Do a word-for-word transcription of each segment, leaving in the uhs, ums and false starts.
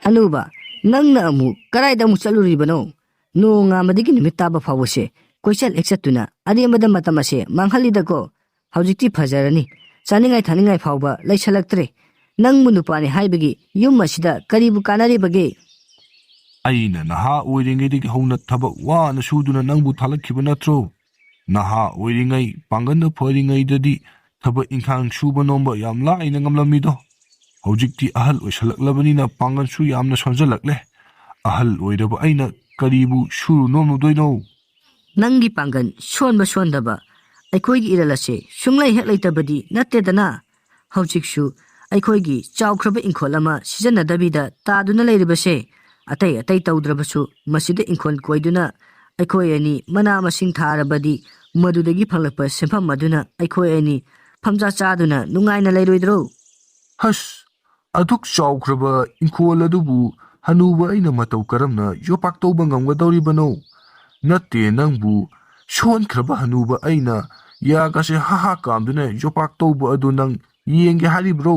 "ꯍꯅꯨꯕ, ꯅꯪꯅ ꯑꯃꯨꯛ ꯀꯗꯥꯏꯗ ꯑꯃꯨꯛ ꯆꯠꯂꯨꯔꯤꯕꯅꯣ? ꯅꯣꯡꯉꯥꯟꯕꯗꯒꯤ ꯅꯨꯃꯤꯠ ꯇꯥꯕ ꯐꯥꯎꯕꯁꯦ ꯀꯣꯏꯆꯠ ꯍꯦꯛ ꯆꯠꯇꯨꯅ ꯑꯔꯦꯝꯕꯗ ꯃꯇꯝ ꯑꯁꯦ ꯃꯥꯡꯍꯜꯂꯤꯗꯀꯣ꯫ ꯍꯧꯖꯤꯛꯇꯤ ꯐꯖꯔꯅꯤ꯫ ꯆꯥꯅꯤꯡꯉꯥꯏ ꯊꯛꯅꯤꯡꯉꯥꯏ ꯐꯥꯎꯕ ꯂꯩꯁꯜꯂꯛꯇ꯭ꯔꯦ꯫ ꯅꯪꯕꯨ ꯅꯨꯄꯥꯅꯤ ꯍꯥꯏꯕꯒꯤ ꯌꯨꯝ ꯑꯁꯤꯗ ꯀꯔꯤꯕꯨ ꯀꯥꯟꯅꯔꯤꯕꯒꯦ?" "ꯑꯩꯅ ꯅꯍꯥ ꯑꯣꯏꯔꯤꯉꯩꯗꯒꯤ ꯍꯧꯅ ꯊꯕꯛ ꯋꯥꯅ ꯁꯨꯗꯨꯅ ꯅꯪꯕꯨ ꯊꯥꯂꯛꯈꯤꯕ ꯅꯠꯇ꯭ꯔꯣ? ꯅꯍꯥ ꯑꯣꯏꯔꯤꯉꯩ, ꯄꯥꯡꯒꯜꯅ ꯐꯔꯤꯉꯩꯗꯗꯤ ꯊꯕꯛ ꯏꯪꯈꯥꯡ ꯁꯨꯕ ꯅꯣꯝꯕ ꯌꯥꯝ ꯂꯥꯏꯅ ꯉꯝꯂꯝꯃꯤꯗꯣ꯫ ꯍꯧꯖꯤꯛꯇꯤ ꯑꯍꯜ ꯑꯣꯏꯁꯜꯂꯛꯂꯕꯅꯤꯅ ꯄꯥꯡꯒꯜꯁꯨ ꯌꯥꯝꯅ ꯁꯣꯟꯖꯜꯂꯛꯂꯦ꯫ ꯑꯍꯜ ꯑꯣꯏꯔꯕ ꯑꯩꯅ ꯀꯔꯤꯕꯨ ꯁꯨꯔꯨ ꯅꯣꯝꯂꯨꯗꯣꯏꯅꯣ?" "ꯅꯪꯒꯤ ꯄꯥꯡꯒꯜ ꯁꯣꯟꯕ ꯁꯣꯟꯗꯕ ꯑꯩꯈꯣꯏꯒꯤ ꯏꯔꯜ ꯑꯁꯦ ꯁꯨꯡꯂꯩ ꯍꯦꯛ ꯂꯩꯇꯕꯗꯤ ꯅꯠꯇꯦꯗꯅ꯫ ꯍꯧꯖꯤꯛꯁꯨ ꯑꯩꯈꯣꯏꯒꯤ ꯆꯥꯎꯈ꯭ꯔꯕ ꯏꯪꯈꯣꯜ ꯑꯃ ꯁꯤꯖꯤꯟꯅꯗꯕꯤꯗ ꯇꯥꯗꯨꯅ ꯂꯩꯔꯤꯕꯁꯦ, ꯑꯇꯩ ꯑꯇꯩ ꯇꯧꯗ꯭ꯔꯕꯁꯨ ꯃꯁꯤꯗ ꯏꯪꯈꯣꯜ ꯀꯣꯏꯗꯨꯅ ꯑꯩꯈꯣꯏ ꯑꯅꯤ ꯃꯅꯥ ꯃꯁꯤꯡ ꯊꯥꯔꯕꯗꯤ ꯃꯗꯨꯗꯒꯤ ꯐꯪꯂꯛꯄ ꯁꯦꯟꯐꯝ ꯑꯗꯨꯅ ꯑꯩꯈꯣꯏ ꯑꯅꯤ ꯐꯝꯖꯥ ꯆꯥꯗꯨꯅ ꯅꯨꯡꯉꯥꯏꯅ ꯂꯩꯔꯣꯏꯗ꯭ꯔꯣ?" "ꯍꯁ, ꯑꯗꯨꯛ ꯆꯥꯎꯈ꯭ꯔꯕ ꯏꯪꯈꯣꯜ ꯑꯗꯨꯕꯨ ꯍꯅꯨꯕ ꯑꯩꯅ ꯃꯇꯧ ꯀꯔꯝꯅ ꯌꯣꯄꯥꯛ ꯇꯧꯕ ꯉꯝꯒꯗꯧꯔꯤꯕꯅꯣ? ꯅꯠꯇꯦ, ꯅꯪꯕꯨ ꯁꯣꯟꯈ꯭ꯔꯕ ꯍꯅꯨꯕ ꯑꯩꯅ ꯌꯥꯒꯁꯦ ꯍꯥ ꯍꯥ ꯀꯥꯝꯗꯨꯅ ꯌꯣꯄꯥꯛ ꯇꯧꯕ ꯑꯗꯨ ꯅꯪ ꯌꯦꯡꯒꯦ ꯍꯥꯏꯔꯤꯕ꯭ꯔꯣ?"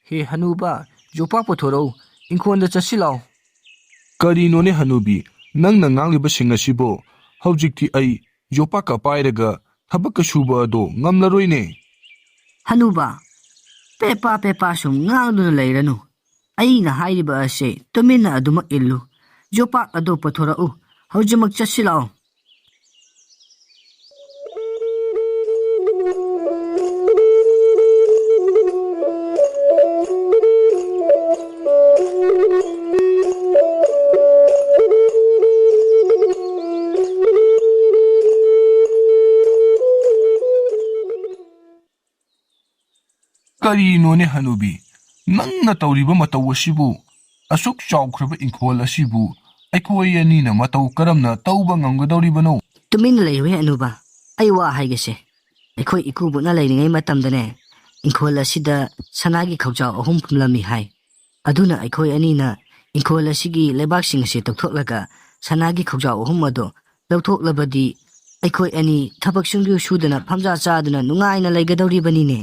"ꯍꯦ ꯍꯅꯨꯕ, ꯌꯣꯄꯥꯛ ꯄꯨꯊꯣꯔꯛꯎ, ꯏꯪꯈꯣꯜꯗ ꯆꯠꯁꯤ ꯂꯥꯎ꯫" "ꯀꯔꯤꯅꯣꯅꯦ ꯍꯅꯨꯕꯤ, ꯅꯪꯅ ꯉꯥꯡꯂꯤꯕꯁꯤꯡ ꯑꯁꯤꯕꯨ? ꯍꯧꯖꯤꯛꯇꯤ ꯑꯩ ꯌꯣꯄꯥꯛꯀ ꯄꯥꯏꯔꯒ ꯊꯕꯛꯀ ꯁꯨꯕ ꯑꯗꯣ ꯉꯝꯂꯔꯣꯏꯅꯦ꯫" "ꯍꯅꯨꯕ, ꯄꯦꯄꯥ ꯄꯦꯄꯥ ꯁꯨꯝ ꯉꯥꯡꯗꯨꯅ ꯂꯩꯔꯅꯨ꯫ ꯑꯩꯅ ꯍꯥꯏꯔꯤꯕ ꯑꯁꯦ ꯇꯨꯃꯤꯟꯅ ꯑꯗꯨꯃꯛ ꯏꯜꯂꯨ꯫ ꯌꯣꯄꯥꯛ ꯑꯗꯨ ꯄꯨꯊꯣꯔꯛꯎ꯫ ꯍꯧꯖꯤꯛꯃꯛ ꯆꯠꯁꯤ ꯂꯥꯛꯑꯣ꯫" "ꯀꯔꯤꯅꯣꯅꯦ ꯍꯅꯨꯕꯤ, ꯅꯪꯅ ꯇꯧꯔꯤꯕ ꯃꯇꯧ ꯑꯁꯤꯕꯨ? ꯑꯁꯨꯛ ꯆꯥꯎꯈ꯭ꯔꯕ ꯏꯪꯈꯣꯜ ꯑꯁꯤꯕꯨ ꯑꯩꯈꯣꯏ ꯑꯅꯤꯅ ꯃꯇꯧ ꯀꯔꯝꯅ ꯇꯧꯕ ꯉꯝꯒꯗꯧꯔꯤꯕꯅꯣ?" "ꯇꯨꯃꯤꯟꯅ ꯂꯩꯌꯨꯍꯦ ꯑꯅꯨꯕ, ꯑꯩ ꯋꯥ ꯍꯥꯏꯒꯦꯁꯦ꯫ ꯑꯩꯈꯣꯏ ꯏꯀꯨꯕꯣꯛꯅ ꯂꯩꯔꯤꯉꯩ ꯃꯇꯝꯗꯅꯦ, ꯏꯪꯈꯣꯜ ꯑꯁꯤꯗ ꯁꯅꯥꯒꯤ ꯈꯧꯖꯥꯎ ꯑꯍꯨꯝ ꯐꯨꯝꯂꯝꯃꯤ ꯍꯥꯏ꯫ ꯑꯗꯨꯅ ꯑꯩꯈꯣꯏ ꯑꯅꯤꯅ ꯏꯪꯈꯣꯜ ꯑꯁꯤꯒꯤ ꯂꯩꯕꯥꯛꯁꯤꯡ ꯑꯁꯤ ꯇꯧꯊꯣꯛꯂꯒ ꯁꯅꯥꯒꯤ ꯈꯧꯖꯥꯎ ꯑꯍꯨꯝ ꯑꯗꯣ ꯂꯧꯊꯣꯛꯂꯕꯗꯤ ꯑꯩꯈꯣꯏ ꯑꯅꯤ ꯊꯕꯛ ꯁꯨꯡꯁꯨ ꯁꯨꯗꯅ ꯐꯝꯖꯥ ꯆꯥꯗꯨꯅ ꯅꯨꯡꯉꯥꯏꯅ ꯂꯩꯒꯗꯧꯔꯤꯕꯅꯤꯅꯦ꯫"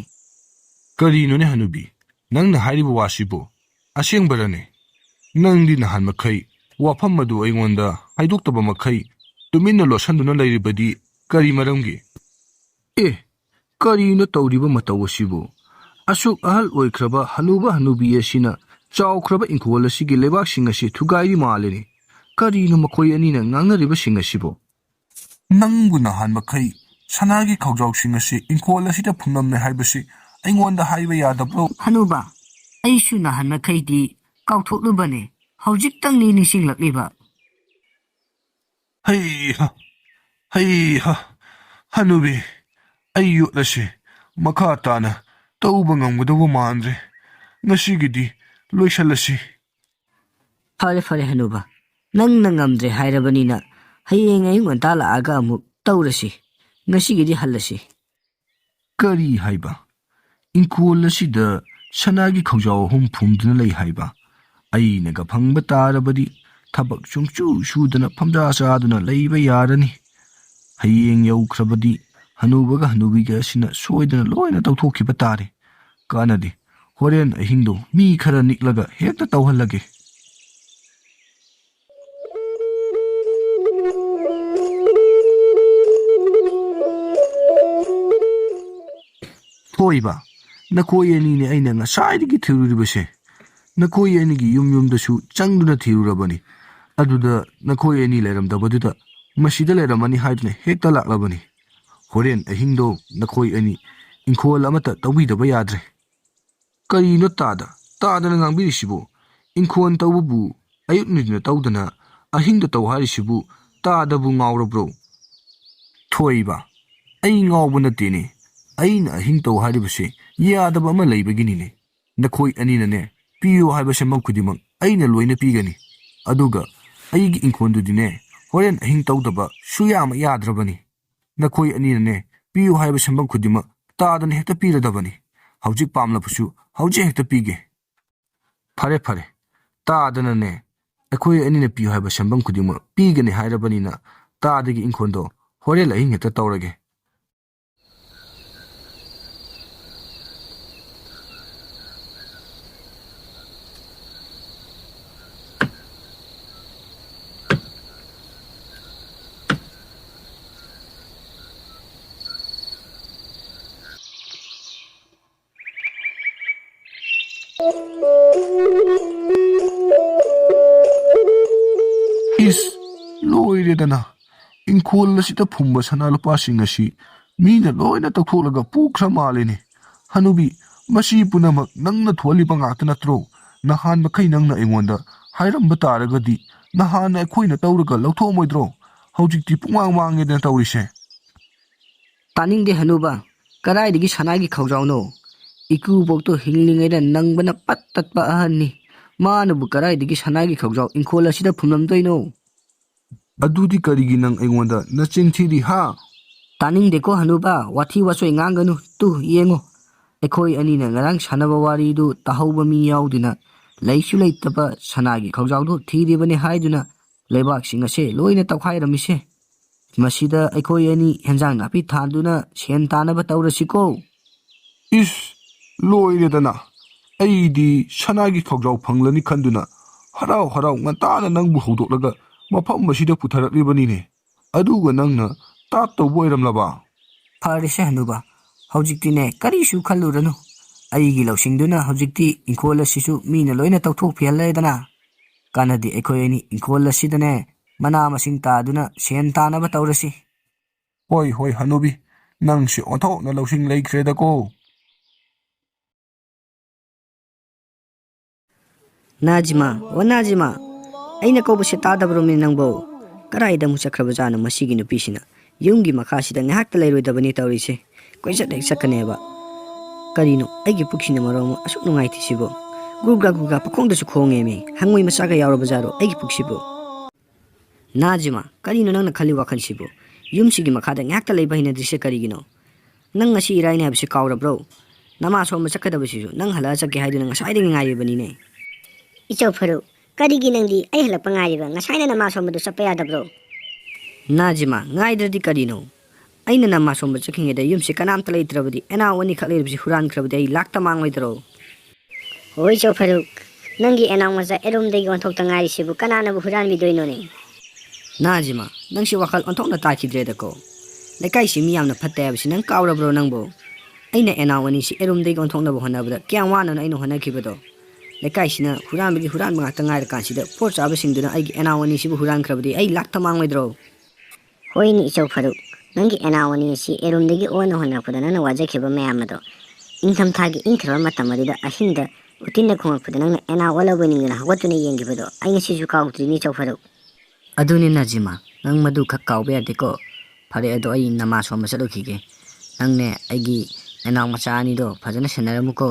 "ꯀꯔꯤꯅꯣꯅꯦ ꯍꯅꯨꯕꯤ, ꯅꯪꯅ ꯍꯥꯏꯔꯤꯕ ꯋꯥꯁꯤꯕꯨ? ꯑꯁꯦꯡꯕꯔꯅꯦ?" "ꯅꯪꯗꯤ ꯅꯍꯥꯟ ꯃꯈꯩ ꯋꯥꯐꯝ ꯑꯗꯨ ꯑꯩꯉꯣꯟꯗ ꯍꯥꯏꯗꯣꯛꯇꯕ ꯃꯈꯩ ꯇꯨꯃꯤꯟꯅ ꯂꯣꯠꯁꯟꯗꯨꯅ ꯂꯩꯔꯤꯕꯗꯤ ꯀꯔꯤ ꯃꯔꯝꯒꯤ?" "ꯑꯦ, ꯀꯔꯤꯅꯣ ꯇꯧꯔꯤꯕ ꯃꯇꯧ ꯑꯁꯤꯕꯨ? ꯑꯁꯨꯛ ꯑꯍꯜ ꯑꯣꯏꯈ꯭ꯔꯕ ꯍꯅꯨꯕ ꯍꯅꯨꯕꯤ ꯑꯁꯤꯅ ꯆꯥꯎꯈ꯭ꯔꯕ ꯏꯪꯈꯣꯜ ꯑꯁꯤꯒꯤ ꯂꯩꯕꯥꯛꯁꯤꯡ ꯑꯁꯤ ꯊꯨꯒꯥꯏꯔꯤ ꯃꯥꯜꯂꯤꯅꯦ꯫ ꯀꯔꯤꯅꯣ ꯃꯈꯣꯏ ꯑꯅꯤꯅ ꯉꯥꯡꯅꯔꯤꯕꯁꯤꯡ ꯑꯁꯤꯕꯨ?" "ꯅꯪꯕꯨ ꯅꯍꯥꯟ ꯃꯈꯩ ꯁꯅꯥꯒꯤ ꯈꯧꯖꯥꯎꯁꯤꯡ ꯑꯁꯤ ꯏꯪꯈꯣꯜ ꯑꯁꯤꯗ ꯐꯪꯂꯝꯃꯦ ꯍꯥꯏꯕꯁꯤ ꯑꯩꯉꯣꯟꯗ ꯍꯥꯏꯕ ꯌꯥꯗꯕ꯭ꯔꯣ?" "ꯍꯅꯨꯕ, ꯑꯩꯁꯨ ꯅꯍꯥꯟ ꯃꯈꯩꯗꯤ ꯀꯥꯎꯊꯣꯛꯂꯨꯕꯅꯦ, ꯍꯧꯖꯤꯛꯇꯪꯅꯤ ꯅꯤꯡꯁꯤꯡꯂꯛꯂꯤꯕ꯫" "ꯍꯩꯍ, ꯍꯩꯍ, ꯍꯅꯨꯕꯤ, ꯑꯩ ꯌꯣꯠ ꯑꯁꯤ ꯃꯈꯥ ꯇꯥꯅ ꯇꯧꯕ ꯉꯝꯒꯗꯧꯕ ꯃꯥꯟꯗ꯭ꯔꯦ꯫ ꯉꯁꯤꯒꯤꯗꯤ ꯂꯣꯏꯁꯜꯂꯁꯤ꯫" "ꯐꯔꯦ, ꯐꯔꯦ, ꯍꯅꯨꯕ, ꯅꯪꯅ ꯉꯝꯗ꯭ꯔꯦ ꯍꯥꯏꯔꯕꯅꯤꯅ ꯍꯌꯦꯡ ꯑꯌꯨꯛ ꯉꯟꯇꯥ ꯂꯥꯛꯑꯒ ꯑꯃꯨꯛ ꯇꯧꯔꯁꯤ꯫ ꯉꯁꯤꯒꯤꯗꯤ ꯍꯜꯂꯁꯤ꯫" "ꯀꯔꯤ ꯍꯥꯏꯕ? ꯏꯪꯈꯣꯜ ꯑꯁꯤꯗ ꯁꯅꯥꯒꯤ ꯈꯧꯖꯥꯎ ꯑꯍꯨꯝ ꯐꯨꯝꯗꯨꯅ ꯂꯩ ꯍꯥꯏꯕ? ꯑꯩꯅꯒ ꯐꯪꯕ ꯇꯥꯔꯕꯗꯤ ꯊꯕꯛ ꯁꯨꯡꯁꯨ ꯁꯨꯗꯅ ꯐꯝꯖꯥ ꯆꯥꯗꯨꯅ ꯂꯩꯕ ꯌꯥꯔꯅꯤ꯫ ꯍꯌꯦꯡ ꯌꯧꯈ꯭ꯔꯕꯗꯤ ꯍꯅꯨꯕꯒ ꯍꯅꯨꯕꯤꯒ ꯑꯁꯤꯅ ꯁꯣꯏꯗꯅ ꯂꯣꯏꯅ ꯇꯧꯊꯣꯛꯈꯤꯕ ꯇꯥꯔꯦ꯫ ꯀꯥꯟꯅꯗꯦ, ꯍꯣꯔꯦꯟ ꯑꯍꯤꯡꯗꯣ ꯃꯤ ꯈꯔ ꯅꯤꯛꯂꯒ ꯍꯦꯛꯇ ꯇꯧꯍꯜꯂꯒꯦ꯫" "ꯊꯣꯏꯕ, ꯅꯈꯣꯏ ꯑꯅꯤꯅꯦ ꯑꯩꯅ ꯉꯁꯥꯏꯗꯒꯤ ꯊꯤꯔꯨꯔꯤꯕꯁꯦ꯫ ꯅꯈꯣꯏ ꯑꯅꯤꯒꯤ ꯌꯨꯝ ꯌꯨꯝꯗꯁꯨ ꯆꯪꯗꯨꯅ ꯊꯤꯔꯨꯔꯕꯅꯤ꯫ ꯑꯗꯨꯗ ꯅꯈꯣꯏ ꯑꯅꯤ ꯂꯩꯔꯝꯗꯕꯗꯨꯗ ꯃꯁꯤꯗ ꯂꯩꯔꯝꯃꯅꯤ ꯍꯥꯏꯗꯨꯅ ꯍꯦꯛꯇ ꯂꯥꯛꯂꯕꯅꯤ꯫ ꯍꯣꯔꯦꯟ ꯑꯍꯤꯡꯗꯣ ꯅꯈꯣꯏ ꯑꯅꯤ ꯏꯪꯈꯣꯜ ꯑꯃꯠꯇ ꯇꯧꯕꯤꯗꯕ ꯌꯥꯗ꯭ꯔꯦ꯫" "ꯀꯔꯤꯅꯣ ꯇꯥꯗ, ꯇꯥꯗꯅ ꯉꯥꯡꯕꯤꯔꯤꯁꯤꯕꯨ? ꯏꯪꯈꯣꯜ ꯇꯧꯕꯕꯨ ꯑꯌꯨꯛ ꯅꯨꯡꯊꯤꯜꯗ ꯇꯧꯗꯅ ꯑꯍꯤꯡꯗ ꯇꯧ ꯍꯥꯏꯔꯤꯁꯤꯕꯨ ꯇꯥꯗꯕꯨ ꯉꯥꯎꯔꯕ꯭ꯔꯣ?" "ꯊꯣꯏꯕ, ꯑꯩ ꯉꯥꯎꯕ ꯅꯠꯇꯦꯅꯦ꯫ ꯑꯩꯅ ꯑꯍꯤꯡ ꯇꯧ ꯍꯥꯏꯔꯤꯕꯁꯦ ꯌꯥꯗꯕ ꯑꯃ ꯂꯩꯕꯒꯤꯅꯤꯅꯦ꯫ ꯅꯈꯣꯏ ꯑꯅꯤꯅꯅꯦ, ꯄꯤꯌꯨ ꯍꯥꯏꯕ ꯁꯦꯟꯐꯝ ꯈꯨꯗꯤꯡꯃꯛ ꯑꯩꯅ ꯂꯣꯏꯅ ꯄꯤꯒꯅꯤ꯫ ꯑꯗꯨꯒ ꯑꯩꯒꯤ ꯏꯪꯈꯣꯜꯗꯨꯗꯤꯅꯦ, ꯍꯣꯔꯦꯟ ꯑꯍꯤꯡ ꯇꯧꯗꯕ ꯁꯨꯌꯥꯃꯛ ꯌꯥꯗ꯭ꯔꯕꯅꯤ꯫ ꯅꯈꯣꯏ ꯑꯅꯤꯅꯅꯦ, ꯄꯤꯌꯨ ꯍꯥꯏꯕ ꯁꯦꯟꯐꯝ ꯈꯨꯗꯤꯡꯃꯛ ꯇꯥꯗꯅ ꯍꯦꯛꯇ ꯄꯤꯔꯗꯕꯅꯤ꯫ ꯍꯧꯖꯤꯛ ꯄꯥꯝꯂꯕꯁꯨ ꯍꯧꯖꯤꯛ ꯍꯦꯛꯇ ꯄꯤꯒꯦ꯫" "ꯐꯔꯦ, ꯐꯔꯦ꯫ ꯇꯥꯗꯅꯅꯦ, ꯑꯩꯈꯣꯏ ꯑꯅꯤꯅ ꯄꯤꯌꯨ ꯍꯥꯏꯕ ꯁꯦꯟꯐꯝ ꯈꯨꯗꯤꯡꯃꯛ ꯄꯤꯒꯅꯤ ꯍꯥꯏꯔꯕꯅꯤꯅ ꯇꯥꯗꯒꯤ ꯏꯪꯈꯣꯜꯗꯣ ꯍꯣꯔꯦꯟ ꯑꯍꯤꯡ ꯍꯦꯛꯇ ꯇꯧꯔꯒꯦ꯫" ꯏꯁ, ꯂꯣꯏꯔꯦꯗꯅ꯫ ꯏꯪꯈꯣꯜ ꯑꯁꯤꯗ ꯐꯨꯝꯕ ꯁꯅꯥ ꯂꯨꯄꯥꯁꯤꯡ ꯑꯁꯤ ꯃꯤꯅ ꯂꯣꯏꯅ ꯇꯧꯊꯣꯛꯂꯒ ꯄꯨꯈ꯭ꯔ ꯃꯥꯜꯂꯦꯅꯦ꯫ ꯍꯅꯨꯕꯤ, ꯃꯁꯤ ꯄꯨꯝꯅꯃꯛ ꯅꯪꯅ ꯊꯣꯛꯍꯜꯂꯤꯕ ꯉꯥꯛꯇ ꯅꯠꯇ꯭ꯔꯣ? ꯅꯍꯥꯟ ꯃꯈꯩ ꯅꯪꯅ ꯑꯩꯉꯣꯟꯗ ꯍꯥꯏꯔꯝꯕ ꯇꯥꯔꯒꯗꯤ ꯅꯍꯥꯟꯅ ꯑꯩꯈꯣꯏꯅ ꯇꯧꯔꯒ ꯂꯧꯊꯣꯛꯑꯝꯃꯣꯏꯗ꯭ꯔꯣ? ꯍꯧꯖꯤꯛꯇꯤ ꯄꯨꯡꯃꯥꯡ ꯃꯥꯡꯉꯦꯗꯅ ꯇꯧꯔꯤꯁꯦ꯫ ꯇꯥꯅꯤꯡꯗꯦ ꯍꯅꯨꯕ, ꯀꯗꯥꯏꯗꯒꯤ ꯁꯅꯥꯒꯤ ꯈꯧꯖꯥꯎꯅꯣ? ꯏꯀꯨꯕꯣꯛꯇꯣ ꯍꯤꯡꯂꯤꯉꯩꯗ ꯅꯪꯕꯅ ꯄꯠ ꯇꯠꯄ ꯑꯍꯟꯅꯤ꯫ ꯃꯥꯅꯕꯨ ꯀꯗꯥꯏꯗꯒꯤ ꯁꯅꯥꯒꯤ ꯈꯧꯖꯥꯎ ꯏꯪꯈꯣꯜ ꯑꯁꯤꯗ ꯐꯨꯝꯂꯝꯗꯣꯏꯅꯣ? ꯑꯗꯨꯗꯤ ꯀꯔꯤꯒꯤ ꯅꯪ ꯑꯩꯉꯣꯟꯗ ꯅꯆꯤꯟ ꯊꯤꯔꯤ ꯍꯥ? ꯇꯥꯅꯤꯡꯗꯦꯀꯣ ꯍꯅꯨꯕ, ꯋꯥꯊꯤ ꯋꯥꯆꯣꯏ ꯉꯥꯡꯒꯅꯨ꯫ ꯇꯨ ꯌꯦꯡꯉꯣ, ꯑꯩꯈꯣꯏ ꯑꯅꯤꯅ ꯉꯔꯥꯡ ꯁꯥꯟꯅꯕ ꯋꯥꯔꯤꯗꯨ ꯇꯥꯍꯧꯕ ꯃꯤ ꯌꯥꯎꯗꯨꯅ ꯂꯩꯁꯨ ꯂꯩꯇꯕ ꯁꯅꯥꯒꯤ ꯈꯧꯖꯥꯎꯗꯨ ꯊꯤꯔꯤꯕꯅꯤ ꯍꯥꯏꯗꯨꯅ ꯂꯩꯕꯥꯛꯁꯤꯡ ꯑꯁꯦ ꯂꯣꯏꯅ ꯇꯧꯈꯥꯏꯔꯝꯃꯤꯁꯦ꯫ ꯃꯁꯤꯗ ꯑꯩꯈꯣꯏ ꯑꯅꯤ ꯍꯦꯟꯖꯥꯡ ꯅꯥꯄꯤ ꯊꯥꯗꯨꯅ ꯁꯦꯟ ꯇꯥꯅꯕ ꯇꯧꯔꯁꯤꯀꯣ꯫ ꯏꯁ, ꯂꯣꯏꯔꯦꯗꯅ꯫ ꯑꯩꯗꯤ ꯁꯅꯥꯒꯤ ꯈꯧꯖꯥꯎ ꯐꯪꯂꯅꯤ ꯈꯟꯗꯨꯅ ꯍꯔꯥꯎ ꯍꯔꯥꯎ ꯉꯟꯇꯥꯅ ꯅꯪꯕꯨ ꯍꯧꯗꯣꯛꯂꯒ ꯃꯐꯝ ꯑꯁꯤꯗ ꯄꯨꯊꯔꯛꯂꯤꯕꯅꯤꯅꯦ꯫ ꯑꯗꯨꯒ ꯅꯪꯅ ꯇꯥꯠ ꯇꯧꯕ ꯑꯣꯏꯔꯝꯂꯕ? ꯐꯔꯦꯁꯦ ꯍꯅꯨꯕ, ꯍꯧꯖꯤꯛꯇꯤꯅꯦ ꯀꯔꯤꯁꯨ ꯈꯜꯂꯨꯔꯅꯨ꯫ ꯑꯩꯒꯤ ꯂꯧꯁꯤꯡꯗꯨꯅ ꯍꯧꯖꯤꯛꯇꯤ ꯏꯪꯈꯣꯜ ꯑꯁꯤꯁꯨ ꯃꯤꯅ ꯂꯣꯏꯅ ꯇꯧꯊꯣꯛꯄꯤꯍꯜꯂꯦꯗꯅ꯫ ꯀꯥꯟꯅꯗꯦ, ꯑꯩꯈꯣꯏ ꯑꯅꯤ ꯏꯪꯈꯣꯜ ꯑꯁꯤꯗꯅꯦ ꯃꯅꯥ ꯃꯁꯤꯡ ꯇꯥꯗꯨꯅ ꯁꯦꯟ ꯇꯥꯅꯕ ꯇꯧꯔꯁꯤ꯫ ꯍꯣꯏ, ꯍꯣꯏ, ꯍꯅꯨꯕꯤ, ꯅꯪꯁꯦ ꯑꯣꯟꯊꯣꯛꯅ ꯂꯧꯁꯤꯡ ꯂꯩꯈ꯭ꯔꯦꯗꯀꯣ꯫ ꯅꯥꯖꯤꯃꯥ, ꯑꯣ ꯅꯥꯖꯤꯃꯥ, ꯑꯩꯅ ꯀꯧꯕꯁꯦ ꯇꯥꯗꯕ꯭ꯔꯣꯃꯤ ꯅꯪꯕꯣ? ꯀꯗꯥꯏꯗ ꯑꯃꯨꯛ ꯆꯠꯈ꯭ꯔꯕꯖꯥꯠꯅꯣ ꯃꯁꯤꯒꯤ ꯅꯨꯄꯤꯁꯤꯅ? ꯌꯨꯝꯒꯤ ꯃꯈꯥꯁꯤꯗ ꯉꯥꯏꯍꯥꯛꯇ ꯂꯩꯔꯣꯏꯗꯕꯅꯤ ꯇꯧꯔꯤꯁꯦ꯫ ꯀꯣꯏꯆꯠ ꯍꯦꯛ ꯆꯠꯀꯅꯦꯕ꯫ ꯀꯔꯤꯅꯣ ꯑꯩꯒꯤ ꯄꯨꯛꯁꯤꯅ ꯃꯔꯣꯜ ꯑꯃ ꯑꯁꯨꯛ ꯅꯨꯡꯉꯥꯏꯇ꯭ꯔꯤꯁꯤꯕꯣ? ꯒꯨꯔꯒꯥ ꯒꯨꯔꯒꯥ ꯄꯈꯣꯡꯗꯁꯨ ꯈꯣꯡꯉꯦꯃꯤ꯫ ꯍꯪꯉꯣꯏ ꯃꯆꯥꯒ ꯌꯥꯎꯔꯕꯖꯥꯠꯔꯣ ꯑꯩꯒꯤ ꯄꯨꯛꯁꯤꯕꯨ? ꯅꯥꯖꯤꯃꯥ, ꯀꯔꯤꯅꯣ ꯅꯪꯅ ꯈꯜꯂꯤ ꯋꯥꯈꯜꯁꯤꯕꯨ? ꯌꯨꯝꯁꯤꯒꯤ ꯃꯈꯥꯗ ꯉꯥꯏꯍꯥꯛꯇ ꯂꯩꯕ ꯍꯩꯅꯗ꯭ꯔꯤꯁꯦ ꯀꯔꯤꯒꯤꯅꯣ? ꯅꯪ ꯉꯁꯤ ꯏꯔꯥꯏꯅꯤ ꯍꯥꯏꯕꯁꯤ ꯀꯥꯎꯔꯕ꯭ꯔꯣ? ꯅꯃꯥ ꯁꯣꯟꯕ ꯆꯠꯀꯗꯕꯁꯤꯁꯨ ꯅꯪ ꯍꯜꯂꯛꯑ ꯆꯠꯀꯦ ꯍꯥꯏꯗꯨꯅ ꯉꯁꯥꯏꯗꯒꯤ ꯉꯥꯏꯔꯤꯕꯅꯤꯅꯦ꯫ ꯏꯆꯧ ꯐꯔꯨꯛ, ꯀꯔꯤꯒꯤ ꯅꯪꯗꯤ ꯑꯩ ꯍꯜꯂꯛꯄ ꯉꯥꯏꯔꯤꯕ? ꯉꯁꯥꯏꯅ ꯅꯃꯥ ꯁꯣꯟꯕꯗꯨ ꯆꯠꯄ ꯌꯥꯗꯕ꯭ꯔꯣ? ꯅꯥꯖꯤꯃꯥ, ꯉꯥꯏꯗ꯭ꯔꯗꯤ ꯀꯔꯤꯅꯣ? ꯑꯩꯅ ꯅꯃꯥ ꯁꯣꯟꯕ ꯆꯠꯈ꯭ꯔꯤꯉꯩꯗ ꯌꯨꯝꯁꯤ ꯀꯅꯥꯝꯇ ꯂꯩꯇ꯭ꯔꯕꯗꯤ, ꯑꯦꯅꯥꯎ ꯑꯅꯤꯈꯛ ꯂꯩꯔꯤꯕꯁꯤ ꯍꯨꯔꯥꯟꯈ꯭ꯔꯕꯗꯤ ꯑꯩ ꯂꯥꯛꯇ ꯃꯥꯡꯂꯣꯏꯗ꯭ꯔꯣ? ꯍꯣꯏ ꯆꯧ ꯐꯔꯨꯛ, ꯅꯪꯒꯤ ꯑꯦꯅꯥꯎ ꯃꯆꯥ ꯑꯦꯔꯨꯝꯗꯒꯤ ꯑꯣꯟꯊꯣꯛꯇ ꯉꯥꯏꯔꯤꯁꯤꯕꯨ ꯀꯅꯥꯅꯕꯨ ꯍꯨꯔꯥꯟꯕꯤꯗꯣꯏꯅꯣꯅꯦ? ꯅꯥꯖꯤꯃꯥ, ꯅꯪꯁꯤ ꯋꯥꯈꯜ ꯑꯣꯟꯊꯣꯛꯅ ꯇꯥꯈꯤꯗ꯭ꯔꯦꯗꯀꯣ꯫ ꯂꯩꯀꯥꯏꯁꯤ ꯃꯤ ꯌꯥꯝꯅ ꯐꯠꯇꯦ ꯍꯥꯏꯕꯁꯤ ꯅꯪ ꯀꯥꯎꯔꯕ꯭ꯔꯣ ꯅꯪꯕꯨ? ꯑꯩꯅ ꯑꯦꯅꯥꯎ ꯑꯅꯤꯁꯤ ꯑꯦꯔꯨꯝꯗꯒꯤ ꯑꯣꯟꯊꯣꯛꯅꯕ ꯍꯣꯠꯅꯕꯗ ꯀꯌꯥꯝ ꯋꯥꯅꯅꯣ ꯑꯩꯅ ꯍꯣꯠꯅꯈꯤꯕꯗꯣ? ꯂꯩꯀꯥꯏꯁꯤꯅ ꯍꯨꯔꯥꯟꯕꯒꯤ ꯍꯨꯔꯥꯟꯕ ꯉꯥꯛꯇ ꯉꯥꯏꯔꯀꯥꯟꯁꯤꯗ, ꯄꯣꯠ ꯆꯥꯕꯁꯤꯡꯗꯨꯅ ꯑꯩꯒꯤ ꯑꯦꯅꯥꯎ ꯑꯅꯤꯁꯤꯕꯨ ꯍꯨꯔꯥꯟꯈ꯭ꯔꯕꯗꯤ ꯑꯩ ꯂꯥꯛꯇ ꯃꯥꯡꯉꯣꯏꯗ꯭ꯔꯣ? ꯍꯣꯏꯅꯦ, ꯏꯆꯧ ꯐꯥꯔꯨꯛ, ꯅꯪꯒꯤ ꯑꯦꯅꯥꯎ ꯑꯅꯤ ꯑꯁꯤ ꯑꯦꯔꯨꯝꯗꯒꯤ ꯑꯣꯟꯅ ꯍꯣꯠꯅꯔꯛꯄꯗ ꯅꯪꯅ ꯋꯥꯖꯈꯤꯕ ꯃꯌꯥꯝ ꯑꯗꯣ, ꯏꯪꯊꯝꯊꯥꯒꯤ ꯏꯪꯈ꯭ꯔꯕ ꯃꯇꯝ ꯑꯗꯨꯗ ꯑꯍꯤꯡꯗ ꯎꯇꯤꯟꯅ ꯈꯣꯡꯂꯛꯄꯗ ꯅꯪꯅ ꯑꯦꯅꯥꯎ ꯑꯣꯜꯂꯕꯣꯏ ꯅꯤꯡꯗꯅ ꯍꯧꯒꯠꯇꯨꯅ ꯌꯦꯡꯈꯤꯕꯗꯣ ꯑꯩ ꯉꯁꯤꯁꯨ ꯀꯥꯎꯗ꯭ꯔꯤꯅꯤ, ꯏꯆꯧ ꯐꯥꯔꯨꯛ꯫ ꯑꯗꯨꯅꯤ ꯅꯖꯤꯃꯥ, ꯅꯪ ꯃꯗꯨ ꯈꯛ ꯀꯥꯎꯕ ꯌꯥꯗꯦꯀꯣ꯫ ꯐꯔꯦ, ꯑꯗꯣ ꯑꯩ ꯅꯃꯥ ꯁꯣꯝꯕ ꯆꯠꯂꯨꯈꯤꯒꯦ꯫ ꯅꯪꯅꯦ ꯑꯩꯒꯤ ꯑꯦꯅꯥꯎ ꯃꯆꯥ ꯑꯅꯤꯗꯣ ꯐꯖꯅ ꯁꯦꯟꯅꯔꯝꯃꯨꯀꯣ꯫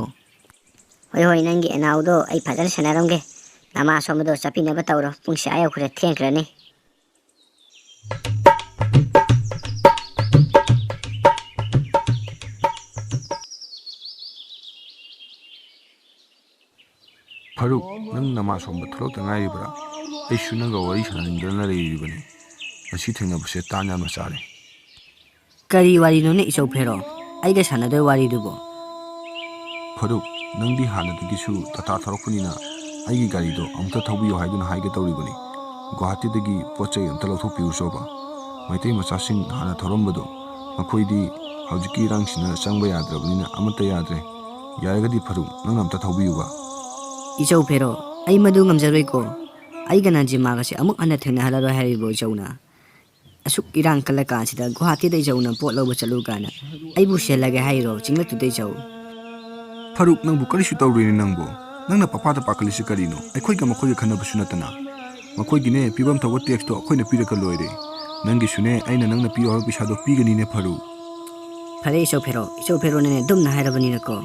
ꯍꯣꯏ, ꯍꯣꯏ, ꯅꯪꯒꯤ ꯑꯦꯅꯥꯎꯗꯣ ꯑꯩ ꯐꯖꯅ ꯁꯦꯟꯅꯔꯝꯒꯦ꯫ ꯅꯃꯥ ꯁꯣꯝꯕꯗꯣ ꯆꯠꯄꯤꯅꯕ ꯇꯧꯔꯣ, ꯄꯨꯡꯁꯦ ꯑꯥ ꯌꯧꯈ꯭ꯔꯦ, ꯊꯦꯡꯈ꯭ꯔꯅꯤ꯫ ꯐꯥꯔꯨꯛ, ꯅꯪ ꯅꯃꯥ ꯁꯣꯝꯕ ꯊꯣꯛꯂꯛꯇ ꯉꯥꯏꯔꯤꯕ꯭ꯔꯥ? ꯑꯩꯁꯨ ꯅꯪꯒ ꯋꯥꯔꯤ ꯁꯥꯟꯅꯅꯤꯡꯗꯅ ꯂꯩꯔꯤꯕꯅꯤ꯫ ꯉꯁꯤ ꯊꯦꯡꯅꯕꯁꯦ ꯇꯥꯟ ꯌꯥꯝꯅ ꯆꯥꯔꯦ꯫ ꯀꯔꯤ ꯋꯥꯔꯤꯅꯣꯅꯦ ꯏꯆꯧ ꯐꯦꯔꯣ? ꯑꯩꯒ ꯁꯥꯟꯅꯗꯣꯏ ꯋꯥꯔꯤꯗꯨꯕꯣ? ꯐꯥꯔꯨꯛ, ꯅꯪꯗꯤ ꯍꯥꯟꯅꯗꯒꯤꯁꯨ ꯇꯥꯇꯥ ꯊꯧꯔꯛꯄꯅꯤꯅ ꯑꯩꯒꯤ ꯒꯥꯔꯤꯗꯣ ꯑꯃꯨꯛꯇ ꯊꯧꯕꯤꯌꯨ ꯍꯥꯏꯗꯨꯅ ꯍꯥꯏꯒꯦ ꯇꯧꯔꯤꯕꯅꯤ꯫ ꯒꯨꯋꯥꯍꯥꯇꯤꯗꯒꯤ ꯄꯣꯠ ꯆꯩ ꯑꯝꯇ ꯂꯧꯊꯣꯛꯄꯤꯔꯨꯆꯣꯕ꯫ ꯃꯩꯇꯩ ꯃꯆꯥꯁꯤꯡ ꯍꯥꯟꯅ ꯊꯧꯔꯝꯕꯗꯣ, ꯃꯈꯣꯏꯗꯤ ꯍꯧꯖꯤꯛꯀꯤ ꯏꯔꯥꯡꯁꯤꯅ ꯆꯪꯕ ꯌꯥꯗ꯭ꯔꯕꯅꯤꯅ ꯑꯃꯠꯇ ꯌꯥꯗ꯭ꯔꯦ꯫ ꯌꯥꯔꯒꯗꯤ ꯐꯥꯔꯨꯛ, ꯅꯪꯅ ꯑꯝꯇ ꯊꯧꯕꯤꯌꯨꯕ꯫ ꯏꯆꯧ ꯐꯦꯔꯣ, ꯑꯩ ꯃꯗꯨ ꯉꯝꯖꯔꯣꯏꯀꯣ꯫ ꯑꯩꯒ ꯅꯖꯤꯃꯥꯒꯁꯦ ꯑꯃꯨꯛ ꯍꯟꯅ ꯊꯦꯡꯅꯍꯜꯂꯔꯣꯏ ꯍꯥꯏꯔꯤꯕꯣ ꯏꯆꯧꯅ? ꯑꯁꯨꯛ ꯏꯔꯥꯡ ꯀꯜꯂꯀꯥꯟꯁꯤꯗ ꯒꯨꯋꯥꯍꯥꯇꯤꯗ ꯏꯆꯧꯅ ꯄꯣꯠ ꯂꯧꯕ ꯆꯠꯂꯨ ꯀꯥꯏꯅ ꯑꯩꯕꯨ ꯁꯤꯍꯜꯂꯒꯦ ꯍꯥꯏꯔꯣ ꯆꯤꯡꯂꯛꯇꯨꯗ ꯏꯆꯧ? ꯐꯥꯔꯨꯛ, ꯅꯪꯕꯨ ꯀꯔꯤꯁꯨ ꯇꯧꯔꯣꯏꯅꯦ ꯅꯪꯕꯨ꯫ ꯅꯪꯅ ꯄꯥꯄꯥꯗ ꯄꯥꯈꯠꯂꯤꯁꯤ ꯀꯔꯤꯅꯣ? ꯑꯩꯈꯣꯏꯒ ꯃꯈꯣꯏꯒ ꯈꯟꯅꯕꯁꯨ ꯅꯠꯇꯅ꯫ ꯃꯈꯣꯏꯒꯤꯅꯦ ꯄꯤꯐꯝ ꯊꯣꯛꯄ ꯇꯦꯛꯁꯇꯣ ꯑꯩꯈꯣꯏꯅ ꯄꯤꯔꯒ ꯂꯣꯏꯔꯦ꯫ ꯅꯪꯒꯤꯁꯨꯅꯦ ꯑꯩꯅ ꯅꯪꯅ ꯄꯤꯌꯨ ꯍꯥꯏꯕ ꯄꯩꯁꯥꯗꯣ ꯄꯤꯒꯅꯤꯅꯦ ꯐꯥꯔꯨꯛ꯫ ꯐꯔꯦ ꯏꯆꯧ ꯐꯦꯔꯣ, ꯏꯆꯧ ꯐꯦꯔꯣꯅꯅꯦ ꯑꯗꯨꯝꯅ ꯍꯥꯏꯔꯕꯅꯤꯅꯀꯣ꯫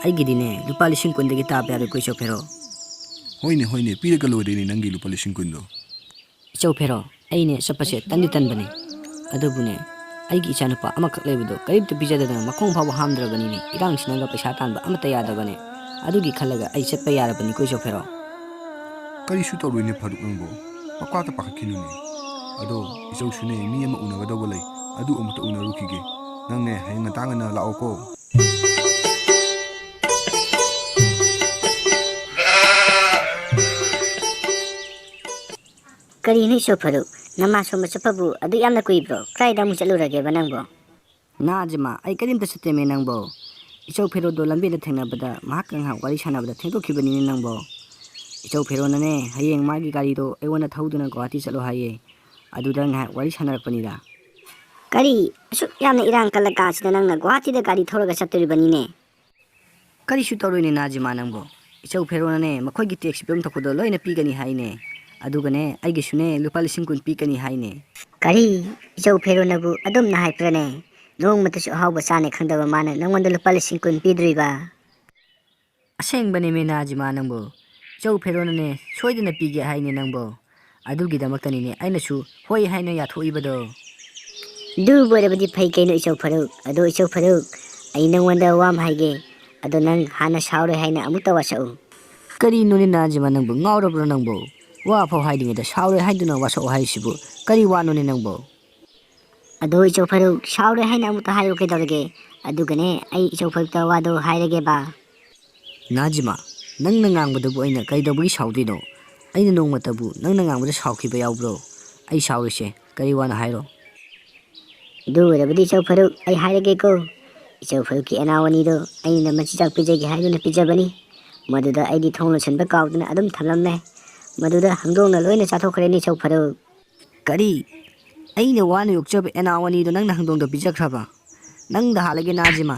ꯑꯩꯒꯤꯗꯤꯅꯦ ꯂꯨꯄꯥ ꯂꯤꯁꯤꯡ ꯀꯨꯟꯗꯒꯤ ꯇꯥꯕ ꯌꯥꯔꯣꯏꯀꯣ ꯏꯆꯧ ꯐꯦꯔꯣ꯫ ꯍꯣꯏꯅꯦ, ꯍꯣꯏꯅꯦ, ꯄꯤꯔꯒ ꯂꯣꯏꯔꯦꯅꯦ ꯅꯪꯒꯤ ꯂꯨꯄꯥ ꯂꯤꯁꯤꯡ ꯀꯨꯟꯗꯣ꯫ ꯏꯆꯧ ꯐꯦꯔꯣ, ꯑꯩꯅꯦ ꯆꯠꯄꯁꯦ ꯇꯟꯗꯤ ꯇꯟꯕꯅꯤ꯫ ꯑꯗꯨꯕꯨꯅꯦ, ꯑꯩꯒꯤ ꯏꯆꯥꯅꯨꯄꯥ ꯑꯃꯈꯛ ꯂꯩꯕꯗꯣ ꯀꯔꯤꯝꯇ ꯄꯤꯖꯗꯗꯅ ꯃꯈꯣꯡ ꯐꯥꯎꯕ ꯍꯥꯝꯗ꯭ꯔꯕꯅꯤꯅꯦ꯫ ꯏꯔꯥꯡꯁꯤꯅꯒ ꯄꯩꯁꯥ ꯇꯥꯟꯕ ꯑꯃꯠꯇ ꯌꯥꯗꯕꯅꯦ꯫ ꯑꯗꯨꯒꯤ ꯈꯜꯂꯒ ꯑꯩ ꯆꯠꯄ ꯌꯥꯔꯕꯅꯤꯀꯣ ꯏꯆꯧ ꯐꯦꯔꯣ꯫ ꯀꯔꯤꯁꯨ ꯇꯧꯔꯣꯏꯅꯦ ꯐꯥꯔꯨꯛ ꯅꯪꯕꯣ꯫ ꯄꯥꯄꯥꯗ ꯄꯥꯈꯠꯈꯤꯅꯨꯅꯦ꯫ ꯑꯗꯣ ꯏꯆꯧꯁꯨꯅꯦ ꯃꯤ ꯑꯃ ꯎꯅꯒꯗꯧꯕ ꯂꯩ꯫ ꯑꯗꯨ ꯑꯃꯨꯛꯇ ꯎꯅꯔꯨꯈꯤꯒꯦ꯫ ꯅꯪꯅꯦ ꯍꯌꯦꯡ ꯉꯟꯇꯥ ꯉꯟꯅ ꯂꯥꯛꯑꯣꯀꯣ꯫ ꯀꯔꯤꯅꯣ ꯏꯆꯧ ꯐꯥꯔꯨꯛ? ꯅꯃꯥ ꯁꯣꯝꯕ ꯆꯠꯄꯕꯨ ꯑꯗꯨ ꯌꯥꯝꯅ ꯀꯨꯏꯕ꯭ꯔꯣ? ꯀꯗꯥꯏꯗ ꯑꯃꯨꯛ ꯆꯠꯂꯨꯔꯒꯦꯕ ꯅꯪꯕꯣ? ꯅꯥꯖꯤꯃꯥ, ꯑꯩ ꯀꯔꯤꯝꯇ ꯆꯠꯇꯦꯃꯦ ꯅꯪꯕꯣ꯫ ꯏꯆꯧ ꯐꯦꯔꯣꯗꯣ ꯂꯝꯕꯤꯗ ꯊꯦꯡꯅꯕꯗ ꯃꯍꯥꯛꯀ ꯉꯥꯏꯍꯥꯛ ꯋꯥꯔꯤ ꯁꯥꯟꯅꯕꯗ ꯊꯦꯡꯗꯣꯛꯈꯤꯕꯅꯤꯅꯦ ꯅꯪꯕꯣ꯫ ꯏꯆꯧ ꯐꯦꯔꯣꯅꯅꯦ ꯍꯌꯦꯡ ꯃꯥꯒꯤ ꯒꯥꯔꯤꯗꯣ ꯑꯩꯉꯣꯟꯗ ꯊꯧꯗꯨꯅ ꯒꯨꯋꯥꯍꯥꯇꯤ ꯆꯠꯂꯣ ꯍꯥꯏꯌꯦ꯫ ꯑꯗꯨꯗ ꯉꯥꯏꯍꯥꯛ ꯋꯥꯔꯤ ꯁꯥꯟꯅꯔꯛꯄꯅꯤꯗ꯫ ꯀꯔꯤ? ꯑꯁꯨꯛ ꯌꯥꯝꯅ ꯏꯔꯥꯡ ꯀꯜꯂ ꯀꯥꯟꯁꯤꯗ ꯅꯪꯅ ꯒꯨꯋꯥꯍꯥꯇꯤꯗ ꯒꯥꯔꯤ ꯊꯧꯔꯒ ꯆꯠꯇꯣꯔꯤꯕꯅꯤꯅꯦ? ꯀꯔꯤꯁꯨ ꯇꯧꯔꯣꯏꯅꯦ ꯅꯥꯖꯤꯃꯥ ꯅꯪꯕꯣ꯫ ꯏꯆꯧ ꯐꯦꯔꯣꯅꯅꯦ ꯃꯈꯣꯏꯒꯤ ꯇꯦꯛꯁ ꯄꯤꯐꯝ ꯊꯣꯛꯄꯗꯣ ꯂꯣꯏꯅ ꯄꯤꯒꯅꯤ ꯍꯥꯏꯅꯦ꯫ ꯑꯗꯨꯒꯅꯦ ꯑꯩꯒꯤꯁꯨꯅꯦ ꯂꯨꯄꯥ ꯂꯤꯁꯤꯡ ꯀꯨꯟ ꯄꯤꯒꯅꯤ ꯍꯥꯏꯅꯦ꯫ ꯀꯔꯤ? ꯏꯆꯧ ꯐꯦꯔꯣꯅꯕꯨ ꯑꯗꯨꯝꯅ ꯍꯥꯏꯕ꯭ꯔꯅꯦ? ꯅꯣꯡꯃꯇꯁꯨ ꯑꯍꯥꯎꯕ ꯆꯥꯅꯤ ꯈꯪꯗꯕ ꯃꯥꯅ ꯅꯪꯉꯣꯟꯗ ꯂꯨꯄꯥ ꯂꯤꯁꯤꯡ ꯀꯨꯟ ꯄꯤꯗꯣꯔꯤꯕ? ꯑꯁꯦꯡꯕꯅꯦꯃꯦ ꯅꯥꯖꯤꯃꯥ ꯅꯪꯕꯣ꯫ ꯏꯆꯧ ꯐꯦꯔꯣꯅꯅꯦ ꯁꯣꯏꯗꯅ ꯄꯤꯒꯦ ꯍꯥꯏꯅꯦ ꯅꯪꯕꯣ꯫ ꯑꯗꯨꯒꯤꯗꯃꯛꯇꯅꯤꯅꯦ ꯑꯩꯅꯁꯨ ꯍꯣꯏ ꯍꯥꯏꯅ ꯌꯥꯊꯣꯛꯏꯕꯗꯣ꯫ ꯑꯗꯨꯕꯨ ꯑꯣꯏꯔꯕꯗꯤ ꯐꯩ ꯀꯩꯅꯣ ꯏꯆꯧ ꯐꯔꯨꯛ꯫ ꯑꯗꯣ ꯏꯆꯧ ꯐꯔꯨꯛ, ꯑꯩ ꯅꯪꯉꯣꯟꯗ ꯋꯥ ꯑꯃ ꯍꯥꯏꯒꯦ꯫ ꯑꯗꯣ ꯅꯪ ꯍꯥꯟꯅ ꯁꯥꯎꯔꯣꯏ ꯍꯥꯏꯅ ꯑꯃꯨꯛꯇ ꯋꯥꯁꯛꯎ꯫ ꯀꯔꯤꯅꯣꯅꯦ ꯅꯥꯖꯤꯃꯥ ꯅꯪꯕꯨ ꯉꯥꯎꯔꯕ꯭ꯔꯣ ꯅꯪꯕꯨ? ꯋꯥ ꯐꯥꯎ ꯍꯥꯏꯗ꯭ꯔꯤꯉꯩꯗ ꯁꯥꯎꯔꯣꯏ ꯍꯥꯏꯗꯨꯅ ꯋꯥꯁꯛꯑꯣ ꯍꯥꯏꯔꯤꯁꯤꯕꯨ ꯀꯔꯤ ꯋꯥꯅꯣꯅꯦ ꯅꯪꯕꯨ? ꯑꯗꯣ ꯏꯆꯧ ꯐꯔꯨꯛ, ꯁꯥꯎꯔꯣꯏ ꯍꯥꯏꯅ ꯑꯃꯨꯛꯇ ꯍꯥꯏꯌꯨ ꯀꯩꯗꯧꯔꯒꯦ? ꯑꯗꯨꯒꯅꯦ ꯑꯩ ꯏꯆꯧ ꯐꯔꯨꯛꯇ ꯋꯥꯗꯣ ꯍꯥꯏꯔꯒꯦꯕ꯫ ꯅꯥꯖꯤꯃꯥ, ꯅꯪꯅ ꯉꯥꯡꯕꯗꯕꯨ ꯑꯩꯅ ꯀꯩꯗꯧꯕꯒꯤ ꯁꯥꯎꯗꯣꯏꯅꯣ? ꯑꯩꯅ ꯅꯣꯡꯃꯇꯕꯨ ꯅꯪꯅ ꯉꯥꯡꯕꯗ ꯁꯥꯎꯈꯤꯕ ꯌꯥꯎꯕ꯭ꯔꯣ? ꯑꯩ ꯁꯥꯎꯔꯣꯏꯁꯦ, ꯀꯔꯤ ꯋꯥꯅꯣ ꯍꯥꯏꯔꯣ? ꯑꯗꯨ ꯑꯣꯏꯔꯕꯗꯤ ꯏꯆꯧ ꯐꯔꯨꯛ, ꯑꯩ ꯍꯥꯏꯔꯒꯦꯀꯣ꯫ ꯏꯆꯧ ꯐꯔꯨꯛꯀꯤ ꯑꯦꯅꯥꯎ ꯑꯅꯤꯗꯣ ꯑꯩꯅ ꯃꯆꯤꯟꯖꯥꯛ ꯄꯤꯖꯒꯦ ꯍꯥꯏꯗꯨꯅ ꯄꯤꯖꯕꯅꯤ꯫ ꯃꯗꯨꯗ ꯑꯩꯗꯤ ꯊꯣꯡ ꯂꯣꯟꯁꯤꯟꯕ ꯀꯥꯎꯗꯨꯅ ꯑꯗꯨꯝ ꯊꯝꯂꯝꯃꯦ꯫ ꯃꯗꯨꯗ ꯍꯪꯗꯣꯡꯅ ꯂꯣꯏꯅ ꯆꯥꯊꯣꯛꯈ꯭ꯔꯦꯅꯦ ꯏꯆꯧ ꯐꯔꯨꯛ꯫ ꯀꯔꯤ? ꯑꯩꯅ ꯋꯥꯅ ꯌꯣꯛꯆꯕ ꯑꯦꯅꯥꯎ ꯑꯅꯤꯗꯣ ꯅꯪꯅ ꯍꯪꯗꯣꯡꯗ ꯄꯤꯖꯈ꯭ꯔꯕ? ꯅꯪꯗ ꯍꯥꯠꯂꯒꯦ ꯅꯥꯖꯤꯃꯥ꯫